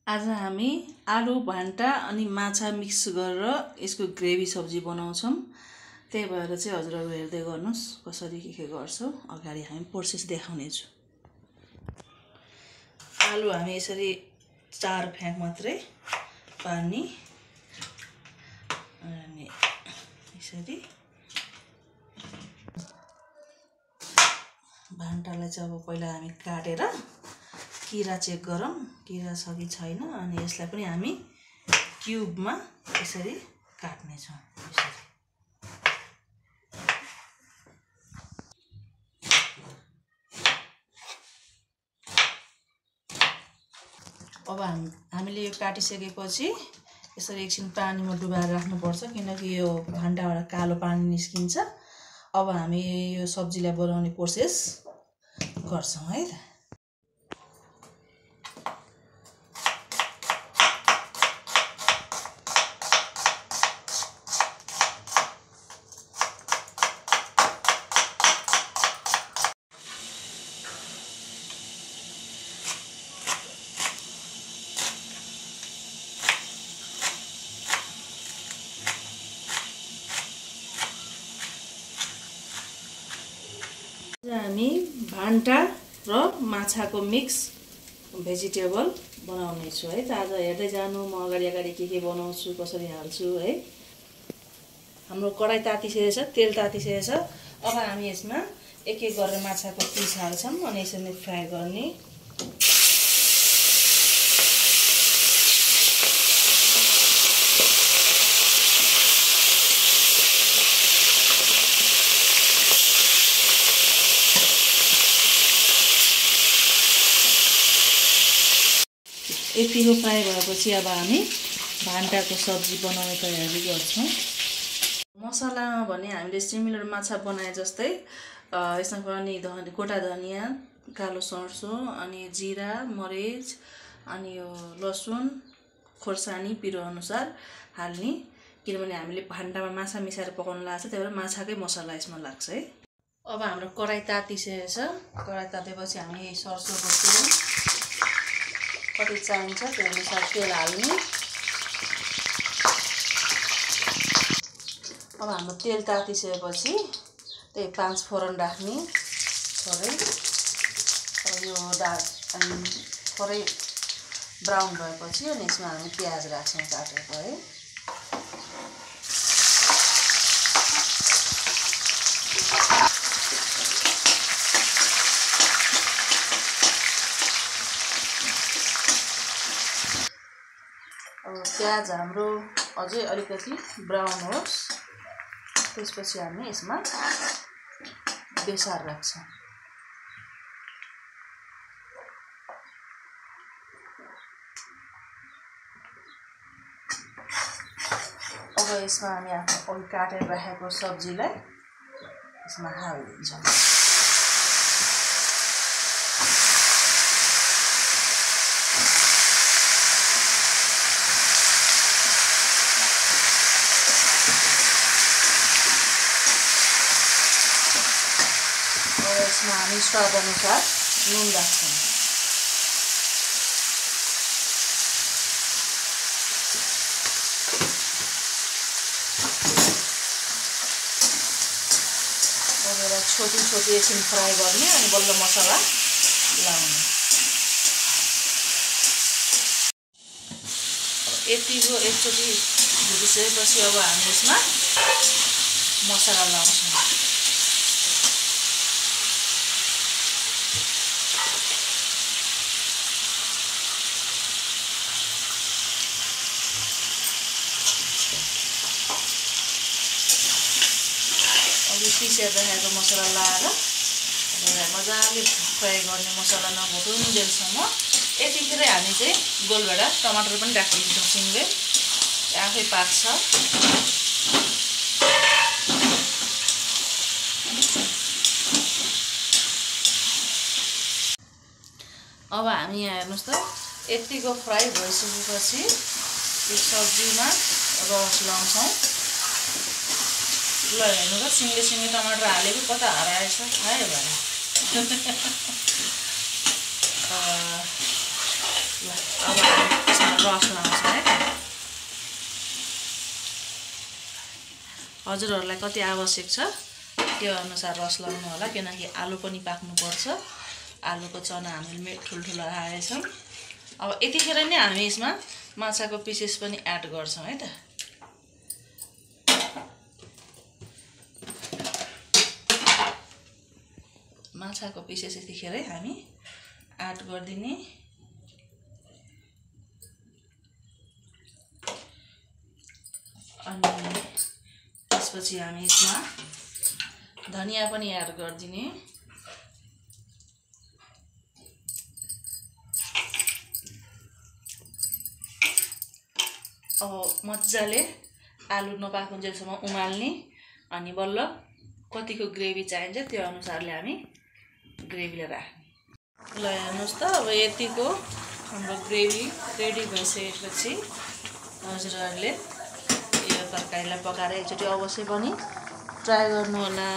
आज हामी आलु भान्टा अनि माछा मिक्स गरेर यसको ग्रेभी सब्जी बनाउँछौँ। त्यही भएर चाहिँ हजुरहरु हेर्दै गर्नुस् कसरी के गर्छौँ। अगाडि हामी प्रोसेस देखाउनेछु। आलु हामी यसरी 4 फ्याक मात्रै पार्ने अनि यसरी भान्टालाई चाहिँ अब पहिला हामी काटेर किरा चेक गरौँ किरा छ कि छैन अनि यसलाई पनि हामी क्युबमा यसरी काट्ने छौं। अब हामीले यो काटिसकेपछि यसरी एकछिन पानीमा डुबाएर राख्नुपर्छ किनकि यो भान्टाबाट कालो पानी निस्किन्छ। अब हामी यो सब्जीलाई बनाउने प्रोसेस गर्छौं है त। हामी भान्टा र माछाको मिक्स भेजिटेबल बनाउने छु है त। आज हेर्दै जानु म अगाडि के बनाउँछु कसरी हाल्छु है। हाम्रो कराई तातिसकेछ तेल तातिसकेछ। अब हामी यसमा एक गरेर माछाको पिस हाल्छौं अनि यसरी फ्राई गर्ने। यतिको फ्राई भएपछि अब हामी भान्टाको सब्जी बनाउने तयारी गर्छौं। मसलामा भने हामीले सिमिलर माछा बनाए जस्तै यसमा पनि गोटा धनिया, कालो सर्सो अनि जिरा, मरिच अनि यो लसुन, खोर्सानी पिरो अनुसार हाल्ने किनभने हामीले भान्टामा माछा मिसाएर पकाउन लाग्छ त्यही भएर माछाकै मसला यसमा लाग्छ है। अब हाम्रो कराई तातिसकेछ। कराई तातेपछि हामी सर्सोको तेल कति चाहिन्छ त्यो अनुसार तेल हाल्ने। अब हाम्रो तेल तातिसकेपछि त्यही 5 फोरन राख्ने थोरै। अब यो थोरै ब्राउन भएपछि अनि यसमा हामी प्याज राख्छौं काटेको है। प्याज हाम्रो अझै अलिकति ब्राउन होस् त्यसपछि हामी यसमा बेसार राख्छौं। अब यसमा हामी आफ्नो अघि काटेर राखेको सब्जीलाई यसमा हाल्दिन्छौं। यसमा हामी स्वाद अनुसार नुन राख्छौं। अब छोटी एकछिन फ्राई गर्ने अनि बल्ल मसला लाउने। यतिको एकचोटि भुटिसकेपछि अब हामी यसमा मसला लाउँछौं। पिसेर राखेको मसला लाएर मजाले फ्राई गर्ने मसला नभुटुन्जेलसम्म। यतिखेरै हामी चाहिँ गोलभेडा टमाटर पनि राखिदिन्छौँ सँगै आफै पाक्छ। अब हामी यहाँ हेर्नुस् त यतिको फ्राई भइसकेपछि यो सब्जीमा रस लाउँछौं। ल हेर्नु त सिङ्गे टमाटर हालेको कता हराएछ खायो भने। ल अब रस लाउँछ है। हजुरहरूलाई कति आवश्यक छ त्यो अनुसार रस लाउनु होला, किनकि आलु पनि पाक्नुपर्छ। आलुको चना हामीले ठुल्ठुलो राखेछौँ। अब यतिखेर नै हामी यसमा माछाको पिसेस पनि एड गर्छौँ है त। माछाको पिसेस यतिखेरै हामी एड गरिदिने। अनि त्यसपछि हामी यसमा धनिया पनि एड गरिदिने। अब मजाले आलु नपाकुन्जेलसम्म उमाल्ने, अनि बल्ल कतिको ग्रेभी चाहिन्छ त्यो अनुसारले हामी ग्रेभीलाई राख्ने। ल हेर्नुहोस् त, अब यतिको हाम्रो ग्रेभी रेडी भइसकेपछि हजुरहरूले यो तरकारीलाई पकाएर एकचोटि अवश्य पनि ट्राई गर्नु होला।